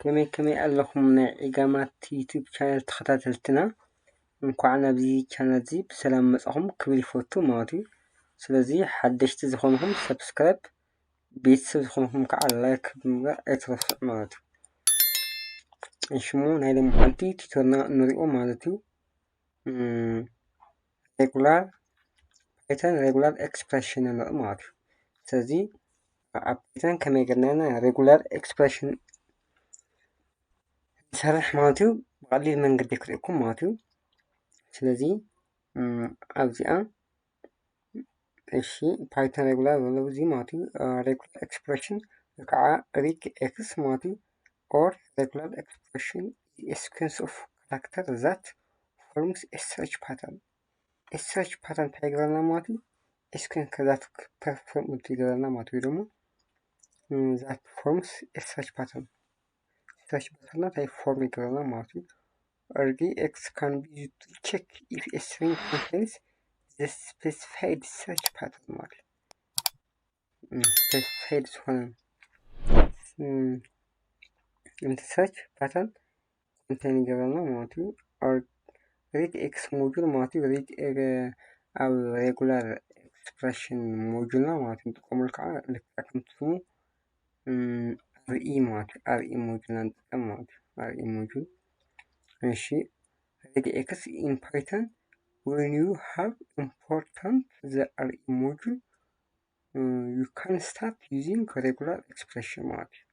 ከመይ ከመይ ኣለኹም ናይ ዒጋማት ዩቱብ ቻነል ተኸታተልትና? እንኳዕ ናብዚ ቻነል እዚ ብሰላም መጻኹም ክብል ይፈቱ ማለት እዩ። ስለዚ ሓደሽቲ ዝኾንኹም ሰብስክራይብ፣ ቤተሰብ ዝኾንኹም ከዓ ላይክ ብምግባር ኣይትረስዑ ማለት እዩ። ሽሙ ናይ ሎምዓንቲ ቲቶርና ንሪኦ ማለት እዩ። ሬጉላር ፓይተን ሬጉላር ኤክስፕሬሽን ንርኢ ማለት እዩ። ስለዚ ኣብ ፓይተን ከመይ ጌርና ኢና ሬጉላር ኤክስፕሬሽን ንሰርሕ ማለት እዩ። ብቐሊል መንገዲ ክርእኩም ማለት እዩ። ስለዚ ኣብዚኣ እሺ ፓይተን ሬጉላር ዘለዉ እዚ ማለት እዩ። ሬጉላር ኤክስፕሬሽን ወይ ከዓ ሪግ ኤክስ ማለት እዩ። Or regular expression is a sequence of character that forms a search pattern። A search pattern እንታይ ይገብረና ማለት እዩ? A sequence that perform ይገብረና ማለት ወይ ደግሞ that forms a search pattern። Search pattern እንታይ ፎርም ይገብረና ማለት እዩ። Reg X can be used to check if a string contains the specified search pattern ማለት እዩ። ስፔሲፋይድ ዝኾነ search pattern ኮንቴን ይገብረና ማለት እዩ። ሪግ ኤክስ ሞጁል ማለት እዩ። ሪግ ኣብ ሬጉላር ኤክስፕሬሽን ሞጁልና ማለት እዩ። ንጥቀመሉ ከዓ ልክዕ ከምቲ ስሙ ርኢ ማለት እዩ። ርኢ ሞጁልና ንጥቀም ማለት እዩ። ርኢ ሞጁል እሺ። Reg X in Python when you have important the ርኢ ሞጁል you can start using regular expression ማለት እዩ።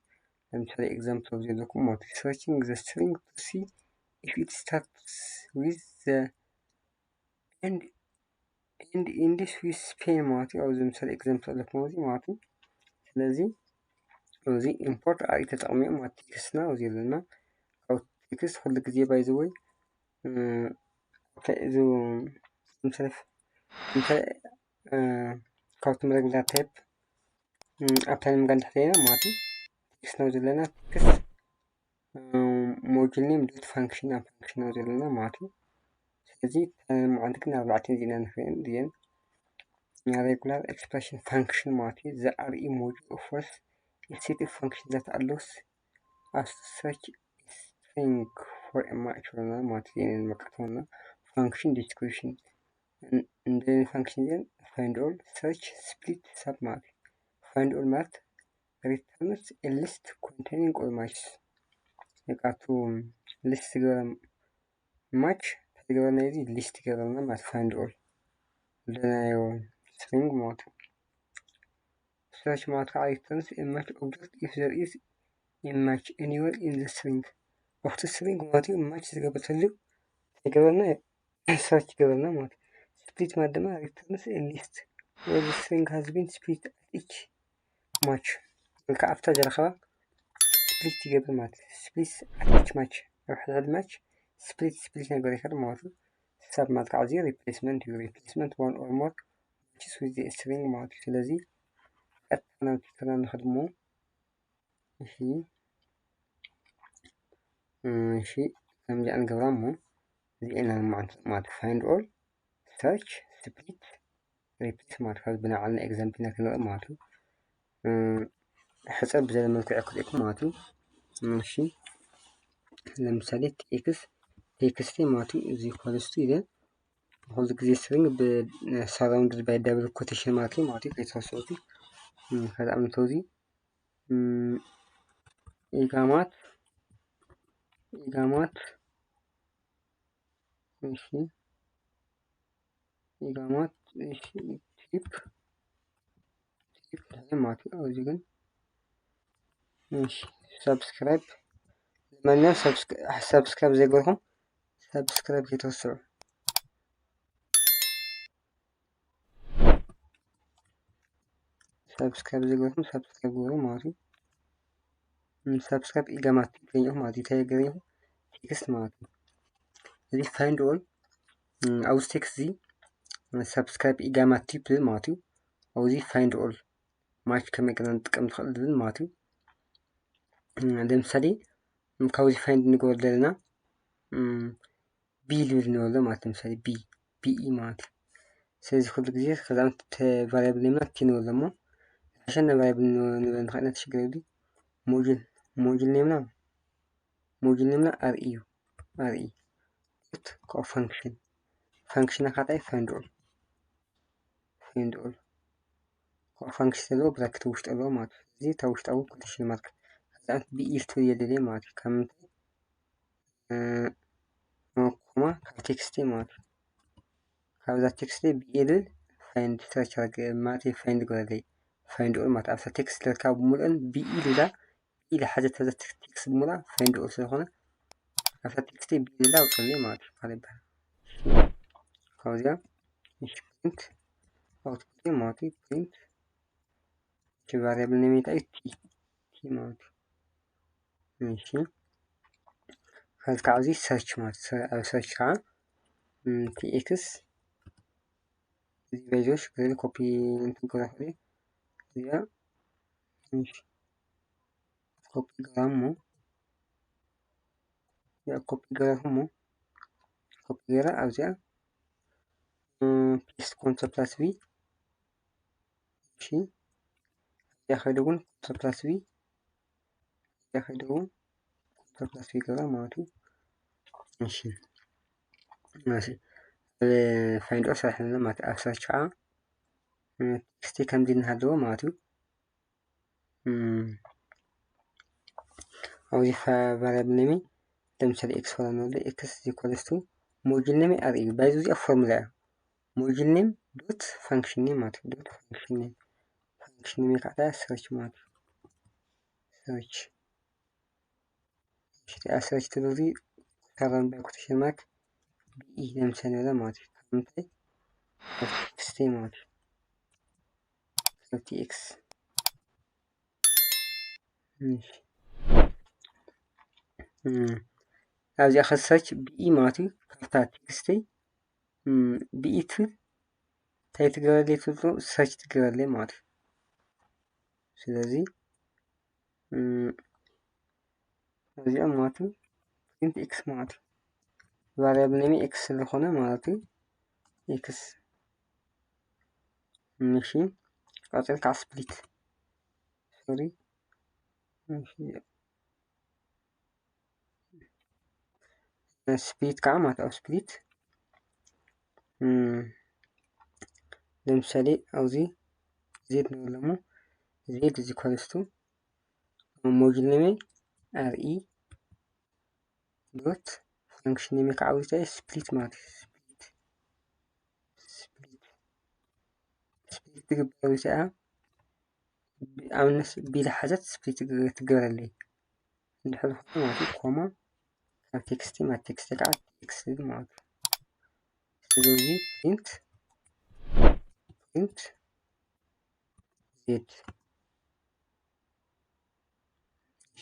ለምሳሌ example ኣብዚ ዘለኩም ማለት እዩ። Searching the string to see if it starts with the and and ends with Spain ማለት እዩ። ኣብዚ ለምሳሌ example ኣለኩም ኣብዚ ማለት እዩ። ስለዚ እዚ ኢምፖርት ርኢ ተጠቕሚኦም ማለት ቴክስትና ኣብዚ ዘለና ካብ ቴክስት ኩሉ ግዜ by the way እዚ ለምሳሌ ካብቶም ሬጉላር ታይፕ ኣብታ ንምጋ እንድሕር ዘለና ማለት እዩ። ቴክስት ነው ዘለና ቴክስት ሞጁል ኔም ዶት ፋንክሽን ኣብ ፋንክሽን ነው ዘለና ማለት እዩ። ስለዚ መዓልቲ ግን ኣርባዕተ ዜና ንኽእል እየን ሬጉላር ኤክስፕሬሽን ፋንክሽን ማለት እዩ። ዘ ርኢ ሞጁል ኦፍ ፎርስ ኢት ሴት ኦፍ ፋንክሽን ዛት ኣሎስ ኣስ ሰርች ስትሪንግ ፎር ማች ማለት እዩ። መቀርተውና ፋንክሽን ዲስክሪፕሽን እንደ ፋንክሽን ግን find all search split sub ማለት እዩ። Find all ማለት returns a list containing all matches። በቃ ቱ ሊስት ዝገበረ ማች ተዝገበረና እዚ ሊስት ይገበረና ማለት find all ለናዮ string ማለት እዩ። Search ማለት ከዓ returns a match object if there is a match anywhere in the string። ኣብቲ string ማለት እዩ ማች ዝገበረሉ ተገበረና search ገበርና ማለት እዩ። Split ማለት ድማ returns a list where the string has been split at each match። ወይ ከዓ ኣብታ ዝረኸባ ስፕሊት ይገብር ማለት እዩ። Split at each match ኣብ ሕድሕድ ማች ስፕሊት ስፕሊት ነገር ይኸድ ማለት እዩ። Sub ማለት ከዓ እዚ replacement እዩ። Replacement one or more matches with the string ማለት እዩ። ስለዚ ቀጥታ ናብ ቲክና ንኸድሞ እሺ እሺ ከምዚኣ ንገብራ እሞ እዚኤና ማለት find all search split replace ማለት ካብ ብናዓልና example ና ክንርኢ ማለት እዩ። ሕፀር ብዘለ መልክዕ ክርእኩም ማለት እዩ። እሺ ለምሳሌ ቴክስ ቴክስቲ ማለት እዩ እዚ ኮለስቱ ኢለ ኩሉ ግዜ string ብ surrounded by double quotation ማለት እዩ ማለት እዩ። ከይተረስዑ ከዛ ኣምተው እዚ ኢጋማት ኢጋማት እሺ ኢጋማት እሺ ቲፕ ቲፕ ማለት እዩ። እዚ ግን እሺ subscribe ለማንኛውም subscribe ዘይገርኩም subscribe ከይትረስዑ። Subscribe ዘይገርኩም subscribe ግበሩ ማለት እዩ። Subscribe ኢጋማት ገኘኹ ማለት እዩ። እንታይ ገኘኹ ቴክስት ማለት እዩ። እዚ find all ኣብዚ ቴክስት እዚ subscribe ኢጋማት ቲፕ ማለት እዩ። ኣብዚ find all match ከመይ ገና ንጥቀም ትኽእል ዝብል ማለት እዩ። ለምሳሌ ካብዚ find ንገበር ዘለና ቢ ልብል ንበሎ ማለት ለምሳሌ ቢ ቢኢ ማለት እዩ። ስለዚ ኩሉ ግዜ ከዛም variable ኔምና ቲ ንበሎ እሞ ዝሓሸና variable ንበል ንኽእል ሽግር የብሉ። ሞጁል ሞጁል ኔምና ሞጁል ኔምና ኣርኢ እዩ። ኣርኢ ዶት ኮ ፈንክሽን ፈንክሽን ኣካታይ ፈንድዑ ፈንድዑ ኮ ፈንክሽን ዘለዎ ብራኬት ውሽጡ ኣለዎ ማለት እዩ። እዚ እታ ውሽጣዊ ኮቴሽን ማርክ ከዛን ብኢል ትብል የድልየ ማለት እዩ። ካብ ምንታይ ኮማ ካብ ቴክስቲ ማለት እዩ። ካብዛ ቴክስቲ ብኢል ፋይንድ ስትራክቸር ማለት ፋይንድ ግበረለይ ፋይንድ ኦል ማለት ኣብዛ ቴክስት ለካ ብምሉእን ብኢል እዛ ኢል ሓዘት ተዘ ቴክስት ብምሉኣ ፋይንድ ኦል ስለዝኾነ ኣብዛ ቴክስቲ ብኢል እዛ ውፅለይ ማለት እዩ። ካልእ ይበሃል ካብዚኣ ፕሪንት ኣውትፑት ማለት እዩ። ፕሪንት እቲ ቫሪያብል ኔም እንታይ እዩ? ቲ ቲ ማለት እዩ። እሺ ከዚ ከዓ እዚ ሰርች ማለት ኣብ ሰርች ከዓ ቲ ኤክስ እዚ በይዞች ገለ ኮፒ እንትንገረፍለ እዚኣ ኮፒ ገራ እሞ ኮፒ ገራ እሞ ኮፒ ገራ ኣብዚኣ ፔስት ኮንትሮል ፕላስ ቪ እሺ እዚኣ ከይደ እውን ኮንትሮል ፕላስ ቪ እዚኣ ከይደ እውን ኮንትሮል ፕላስ ቪ ገራ ማለት እዩ። እሺ እሺ ፋይንድ ኦል ሰሪሕና ማለት ኣብ ሰርች ከዓ ቴክስቲ ከምዚ እናሃለዎ ማለት እዩ። ኣብዚ ቫሪያብል ኔም ለምሳሌ ኤክስ ሆላ ንብል ኤክስ ኢኳልስ ቱ ሞጁል ኔም ኣርኢ ባይዙ እዚኣ ፎርሙላ እያ። ሞጁል ኔም ዶት ፋንክሽን ኔም ማለት ዶት ፋንክሽን ኔም ፋንክሽን ኔም ከዓ ሰርች ማለት ሰርች ሽቲኣ ሰርች ትብል እዚ ካራን ባይ ኮቴሽን ማርክ ብኢ ለምሳሌ ንብላ ማለት እዩ። ካብ ምንታይ ካብ ቴክስቲ ማለት እዩ። ካብ ቲ ኤክስ ኣብዚኣ ከሰርች ብኢ ማለት እዩ። ካብታ ቴክስቲ ብኢ ትብል እንታይ ትገበረለይ ትብሎ ሰርች ትገበረለይ ማለት እዩ። ስለዚ እዚኦም ማለት እዩ ፕሪንት ኤክስ ማለት እዩ። ቫሪያብል ኔም ኤክስ ስለዝኾነ ማለት እዩ ኤክስ እሺ ቀፂል ከዓ ስፕሊት ሶሪ ስፕሊት ከዓ ማለት ኣብ ስፕሊት ለምሳሌ ኣብዚ ዜድ ንብለሞ ዜድ እዚ ኮለስቱ ሞጁል ኔም ኣርኢ ዶት ፋንክሽን ኔም ከዓ ውፅኣ ስፕሊት ማለት እዩ። ስፕሊት ስፕሊት ስፕሊት ትግበር ውፅኣ ኣብነት ቢል ሓዘት ስፕሊት ትግበረለይ እንድሕር ዝኾነ ማለት እዩ። ኮማ ካብ ቴክስቲ ማለት ቴክስቲ ከዓ ቴክስት ማለት እዩ። ስለዚ ፕሪንት ፕሪንት ዜድ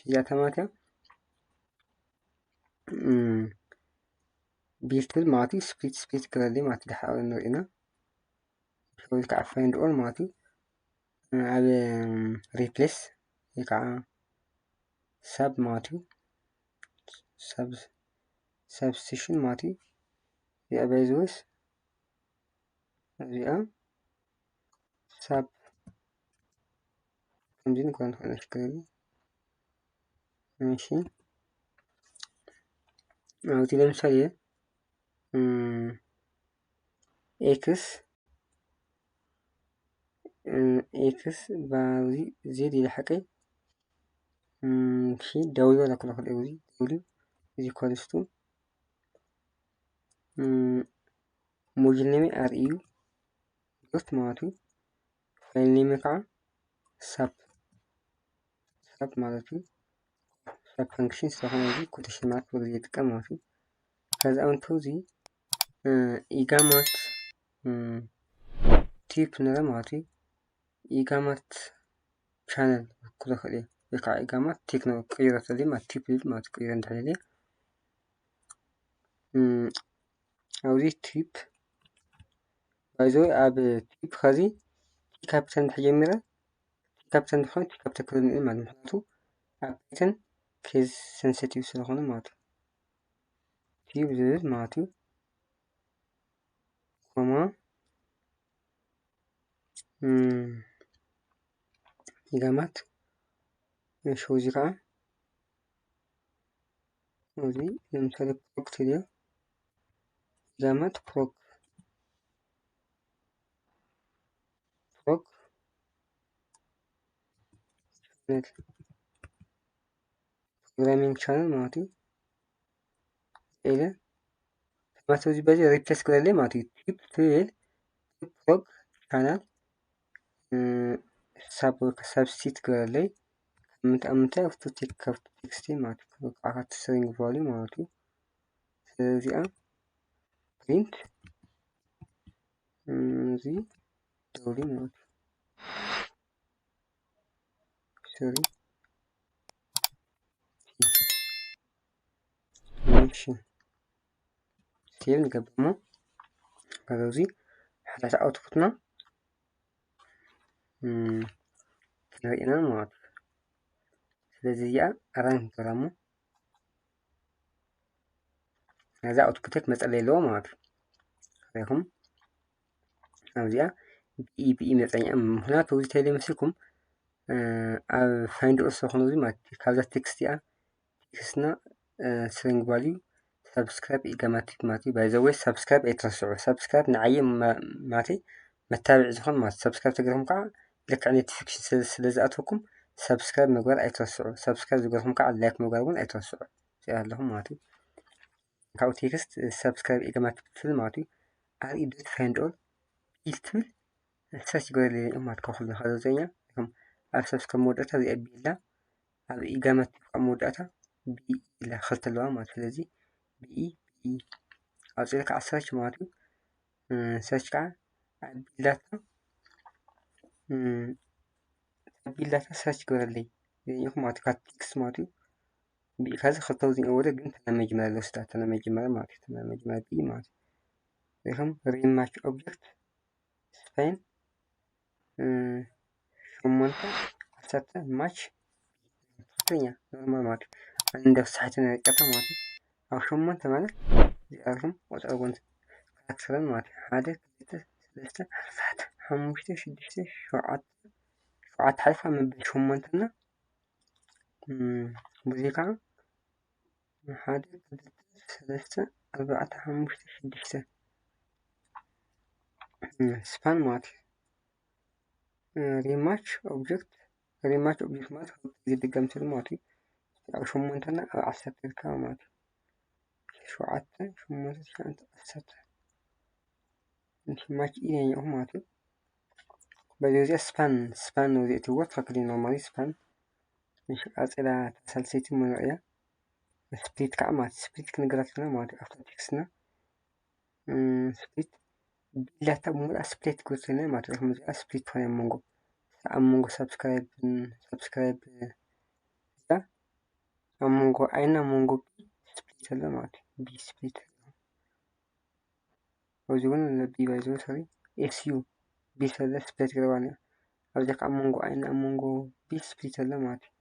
እዚኣ ተማትያ ቢል ትብል ማለት እዩ። ስፕሊት ስፕሊት ግበረለይ ማለት ድሓር ንሪእና ወይ ከዓ ፋይንድ ኦል ማለት እዩ። ኣብ ሪፕሌስ ወይ ከዓ ሳብ ማለት እዩ። ሳብስቲሽን ማለት እዩ። እዚኣ ባይዘወስ እዚኣ ሳብ ከምዚ ንኮን ንክእል ሽግር የለ። እሺ ኣብቲ ለምሳሌ ኤክስ ኤክስ ባዚ ዜድ ኢለ ሓቀይ እሺ ደውል በለ ክሎ ክልኤ እዚ ደውል እዚ ኮልስቱ ሞጁል ኔም ኣርእዩ ዶት ማለት እዩ። ፋይል ኔም ከዓ ሳብ ሳብ ማለት እዩ። ሳብ ፋንክሽን ስለኾነ እዚ ኮቴሽን ማርክ ብግዜ ይጥቀም ማለት እዩ። ከዚ ኣንቱ እዚ ኢጋማት ቲፕ ንረ ማለት እዩ። ኢጋማት ቻነል ክረኽእል እየ ወይ ከዓ ኢጋማት ቴክኖ ቅይሮ ተልዩ ማለት ቲፕ ይብል ማለት ቅይሮ እንድሕር ኣብዚ ቲፕ ባይዘወይ ኣብ ቲፕ ከዚ ቲ ካፒታል እንድሕር ጀሚረ ቲ ካፒታል እንድሕር ቲ ካፒታል ክብል ንእል ማለት ምክንያቱ ኣብ ፓይተን ኬዝ ሰንሰቲቭ ስለኾነ ማለት እዩ። ቲፕ ዝብል ማለት እዩ። ኮማ ኢጋማት ሾው እዚ ከዓ እዚ ለምሳሌ ፕሮግ ትልዮ ዛማት ፕሮግ ፕሮግ ቻነል ፕሮግራሚንግ ቻነል ማለት እዩ። ኢለ ተማቶ እዚ በዚ ሪፕሌስ ግበረለይ ማለት እዩ። ቲፕ ትብል ፕሮግ ቻናል ሳብስቲት ግበረለይ። ከምንታይ ኣብቲ ቴክስቲ ማለት እዩ። ካብቲ ስትሪንግ ቫልዩ ማለት እዩ። ስለዚኣ ፕሪንት እዚ ደውሊ ማለት እዩ። ሶሪ እሺ ሴቭ ንገብር እሞ ካብዚ ሓደ ኣውትፑትና ክንርኢ ኢና ማለት እዩ። ስለዚ እዚኣ ራን ንገብራ እሞ ነዛ ኣውትፑተይ ክመፀለይ ኣለዎ ማለት እዩ። ሪኹም ኣብዚኣ ቢኢ ቢኢ መፀኛ ምክንያቱ እዚ ተይለ መስልኩም ኣብ ፋይንድ ኦል ዝኾነ እዚ ማለት እዩ። ካብዛ ቴክስት እያ ቴክስትና ስትሪንግ ቫልዩ ሳብስክራይብ ኢጋማቲክ ማለት እዩ። ባይ ዘ ወይ ሳብስክራይብ ኣይትረስዑ። ሳብስክራይብ ንዓየ ማለተይ መታብዒ ዝኾን ማለት ሳብስክራይብ ተገርኩም ከዓ ልክዕ ኖቲፊኬሽን ስለ ዝኣትወኩም ሳብስክራይብ ምግባር ኣይትረስዑ። ሳብስክራይብ ዝገርኩም ከዓ ላይክ ምግባር እውን ኣይትረስዑ። እዚኣ ኣለኹም ማለት እዩ። ካብኡ ቴክስት ሳብስክራይብ ኢጋማቲክ ትብል ማለት እዩ። ኣርኢ ዶት ፋይንድ ኦል ኢል ትብል ሰርች ግበረለይ ማለት ካብ ኩሉ ካብ ዘውፅአኛ ኣብ ሳብስክራይብ መወዳእታ እዚኣ ቢ ኢላ ኣብ ኢጋማቲክ ካብ መወዳእታ ቢ ኢላ ክልተ ኣለዋ ማለት ስለዚ ቢ ኢ ቢ ኢ ኣውፅኢለ ከዓ ሰርች ማለት እዩ። ሰርች ከዓ ኣቢላታ ኣቢላታ ሰርች ግበረለይ ይኹም ማለት ካብ ቴክስት ማለት እዩ። ቢኢካ እዚ ክልተ ውዝን ወደ ግን ተና መጀመርያ ልወስዳ ተና መጀመርያ ማለት እዩ። ተና መጀመርያ ቢ ማለት እዩ። ሪኹም ሪማች ኦብጀክት ስፓይን ሸሞንተ ዓሰርተ ማች ትክክለኛ ኖርማል ማለት እዩ። እንደ ሳሕቲ ነቀጠ ማለት እዩ። ኣብ ሸሞንተ ማለት እዚኣቶም ቆፀር ጎንት ካራክተርን ማለት እዩ። ሓደ ክልተ ሰለስተ ኣርባዕተ ሓሙሽተ ሽዱሽተ ሸውዓተ ሸውዓተ ሓሊፋ መበል ሸሞንተና ብዙይ ከዓ ሓደ ክልተ ሰለስተ ኣርባዕተ ሓሙሽተ ሽዱሽተ ስፓን ማለት እዩ። ሪማች ኦብጀክት ሪማች ኦብጀክት ማለት ክልተ ግዜ ድገም ስለ ማለት እዩ። ኣብ ሸሞንተና ኣብ ዓሰርተ ይርከብ ማለት እዩ። ሸውዓተ ሸሞንተ ትሽዓተ ዓሰርተ ማች ኢለኛኹም ማለት እዩ። በዚ እዚኣ ስፓን ስፓን ነው እዚኣ ትወት ትኽክል እዩ። ኖርማሊ ስፓን እሺ ቀፂላ ተሳልሰይቲ መኖር እያ። ስፕሊት ከዓ ማለት ስፕሊት ክንገራት ከለና ማለት እዩ። ኣብታ ቴክስትና ስፕሊት ቢላታ ብምሉኣ ስፕሊት ክወስድ ማለት እዩ። እዚኣ ስፕሊት ትኾን ኣብ መንጎ ኣብ መንጎ ሳብስክራይብ ሳብስክራይብ እዛ ኣብ መንጎ ኣይና መንጎ ቢ ስፕሊት ኣሎ ማለት እዩ። ቢ ስፕሊት ኣብዚ እውን ቢ ባይዞ ሰሪ ኤስ ዩ ቢ ስለ ስፕሊት ገረባን እያ። ኣብዚ ከዓ መንጎ ኣይና ኣብ መንጎ ቢ ስፕሊት ኣሎ ማለት እዩ።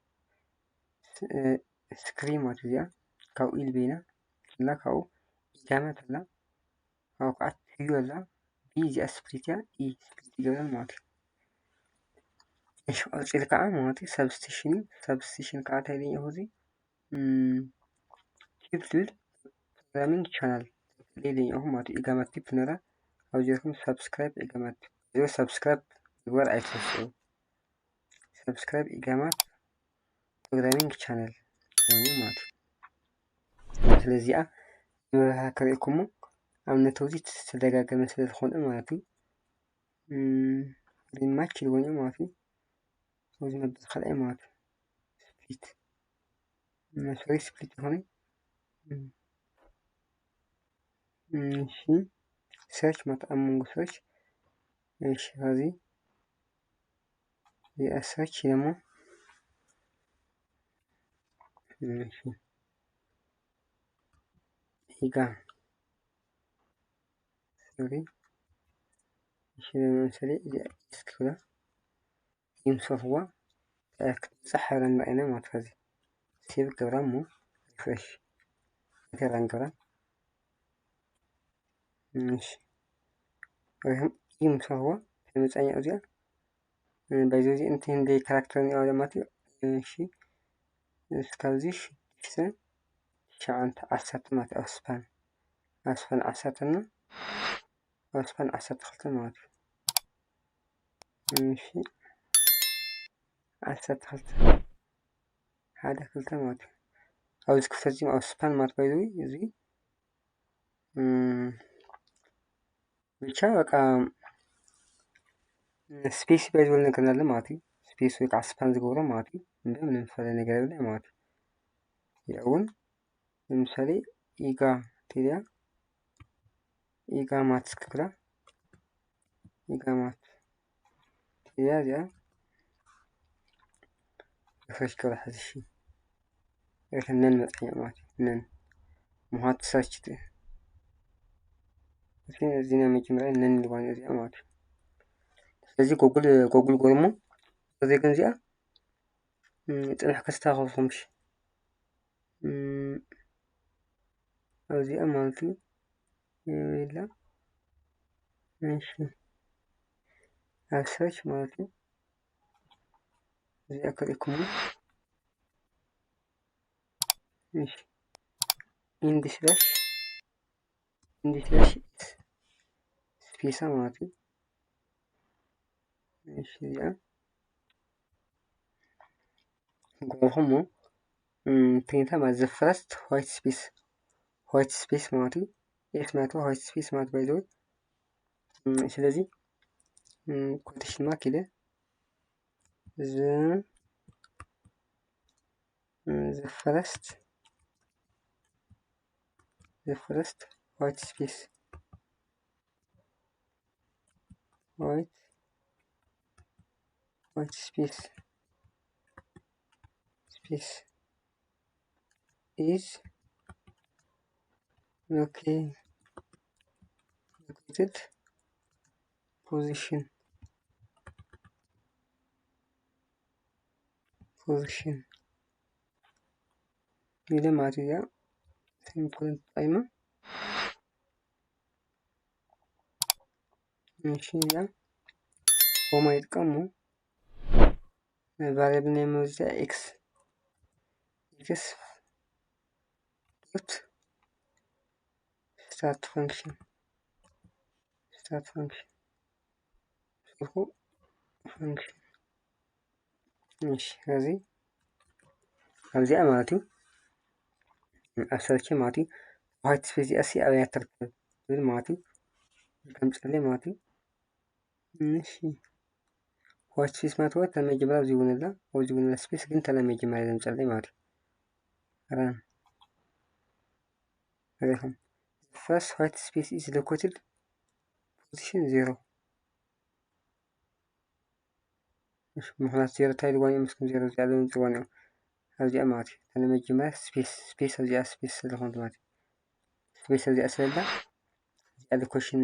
ስክሪን ማለት እዚኣ ካብኡ ኢል ቤና ከላ ካብኡ ኢጋመት ኣላ ካብኡ ከዓ ትዩ ኣላ ቢ እዚኣ ስፕሊት እያ ኢ ስፕሊት ይገብረን ማለት እዩ። እሺ ቀፂል ከዓ ማለት እዩ ሰብስቲሽን እዩ። ሰብስቲሽን ከዓ እንታይ ኢለኛኹ እዚ ቲፕ ዝብል ፕሮግራሚንግ ቻናል ኢለኛኹ ማለት እዩ። ኢጋማ ቲፕ ነራ ኣብዚኹም ሳብስክራይብ ኢጋማ ቲፕ ሳብስክራይብ ምግባር ኣይትረስዑ። ሳብስክራይብ ኢጋማ ፕሮግራሚንግ ቻነል ኮይኑ ማለት እዩ። ስለዚኣ መብርሃ ከርእየኩሞ ኣብነት እዚ ዝተደጋገመ ስለ ዝኾነ ማለት እዩ። ሪማች ይልወኛ ማለት እዩ። እዚ መበል ካልኣይ ማለት እዩ። ስፕሊት መሰሪ ስፕሊት ዝኾነ እሺ ሰርች ማለት ኣብ መንጎ ሰርች እሺ ከዚ እዚኣ ሰርች ኢለሞ እሺ ኢጋ ሶሪ እሺ ለምሳሌ እዚኣ ስክሪን ይምሰልዋ ክትብፃሕ ሕብረን ርኣይና ማለት ከዚ ሴቭ ገብራ እሞ ሪፍሬሽ ተራን ገብራ እሺ ይምሰልዋ ተመፃኛ እዚኣ ባይዘ እዚ እንትን ደይ ካራክተር ኒዋ ማለት እዩ። እሺ እስካብዚ ሽዱሽተ ትሽዓን ዓሰርተ ማለት እዩ። ኣብ ስፓን ኣብ ስፓን ዓሰርተ እና ኣብ ስፓን ዓሰርተ ክልተ ማለት እዩ። እሺ ዓሰርተ ክልተ ሓደ ክልተ ማለት እዩ። ኣብዚ ክፍተት እዚ ኣብ ስፓን ማለት ባይዘዊ እዚ ብቻ በቃ ስፔስ ባይ ዝበለ ነገር ኣለ ማለት እዩ። ስፔስ ወይ ከዓ ስፓን ዝገብሮ ማለት እዩ። እምበር ምንም ፈለ ነገር የብለ ማለት እዩ። ያው እውን ንምሳሌ ኢጋ ቴልያ ኢጋ ማትስ ክብላ ኢጋ ማት ቴልያ እዚኣ ሪፍሬሽ ክብላ ሕዚ እሺ ሪፍሬሽ ነን መፅያ ማለት እዩ። ነን ምዃን ትሰርች እቲ እዚ ናይ መጀመርያ ነን ኢልዋ እዚኣ ማለት እዩ። ስለዚ ጎግል ጎግል ጎርሞ እዚ ግን እዚኣ ጽንሕ ከስተኻኸልኩም እሺ። ኣብዚኣ ማለት እዩ የላ እሺ ኣብ ሰርች ማለት እዩ እዚኣ ክሪኩም እሺ ኢንዲ ስላሽ ኢንዲ ስላሽ ስፔሳ ማለት እዩ። እሺ እዚኣ ጎኹሞ ፕሪንታ ማለት the first white space white space ማለት እዩ። ኤስ ማለት white space ማለት ባይ ዘ ወይ ስለዚ ኮቴሽን ማርክ ኢለ the the first the first white space white white space space is located position position ኢለ ማለት እዩ። እዚኣ ሴሚኮሎን ተጠቂመ እሺ እዚኣ ኮማ ይጥቀሙ ቫሪያብል ናይ መብዝያ ኤክስ ኤክስ ዶት start function start function ስርሑ function እሺ እዚ ኣብዚኣ ማለት እዩ ኣብ ሰርች ማለት እዩ white space እዚኣ ሲ ኣብያ ትርከብ ዝብል ማለት እዩ ከምፀለይ ማለት እዩ እሺ white space ማለት ወይ ተመጀመሪያ ኣብዚ እውን ኣላ ኣብዚ እውን ኣላ space ግን ተለመጀመሪያ ዘምፀለይ ማለት እዩ run ሪኹም first white space is located position zero ምክንያት ዜሮ እንታይ ኢልዋ እዮም ምስኩም ዜሮ እዚኣ ለምፅዋ እዮም ኣብዚኣ ማለት እዩ ተለመጀመሪያ space space ኣብዚኣ space ስለዝኾነት ማለት እዩ space ኣብዚኣ ስለላ እዚኣ location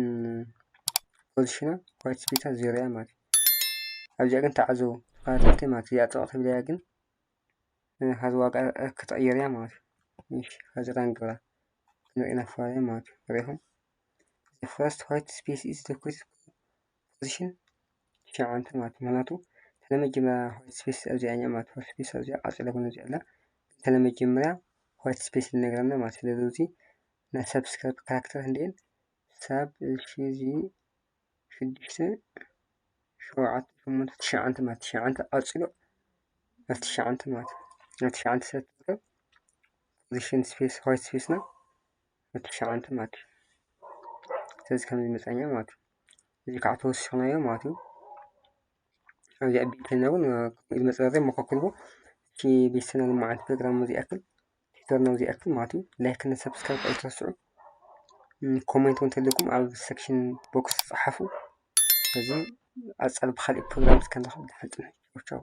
position ና white space ዜሮ እያ ማለት እዩ ኣብዚኣ ግን ተዓዘቡ ተኸታተልቲ ማለት እዚኣ ጥቕቲ ብለያ ግን ሀዚ ዋጋ ክትቕይር እያ ማለት እዩ። እሺ ሀዚ ራን ግብራ ክንርኢ ኢና ፋርያ ማለት እዩ። ሪኢኹም the first white space is located position ትሽዓተ ማለት እዩ። ምክንያቱ ተለመጀመሪያ white space ኣብዚኣ እያ ማለት white space ኣብዚኣ ዓፂለ ኮነ እዚኣ ኣላ ተለመጀመሪያ white space ዝነገረና ማለት እዩ። ስለዚ ናይ ሳብስክራይብ ካራክተር እንዲኤን ሳብ እሺ እዚ ሽዱሽተ ሸውዓተ ሸሞንተ ትሽዓተ ማለት ትሽዓተ ቀፂሉ ኣብ ትሽዓተ ማለት ኣብ ትሽዓተ ሰብ ትርከብ position space white space ና ኣብ ትሽዓተ ማለት እዩ። ስለዚ ከምዚ መፀኛ ማለት እዩ። እዚ ከዓ ተወሲኽናዮ ማለት እዩ። ኣብዚ ኣብ ቤትና እውን ዝመፀ መኮክልዎ እቲ ቤተሰና ልማዓት ፕሮግራም እዚ ያክል ቲዩቶር ነው እዚ ያክል ማለት እዩ። ላይክ እና ሰብስክራይብ ኣይትረስዑ። ኮሜንት እውን ተለኩም ኣብ ሴክሽን ቦክስ ጸሓፉ። እዚ ኣጻል ብካልእ ፕሮግራም እስከንረኽብ ድሓን ጽንሑ። ቻው ቻው።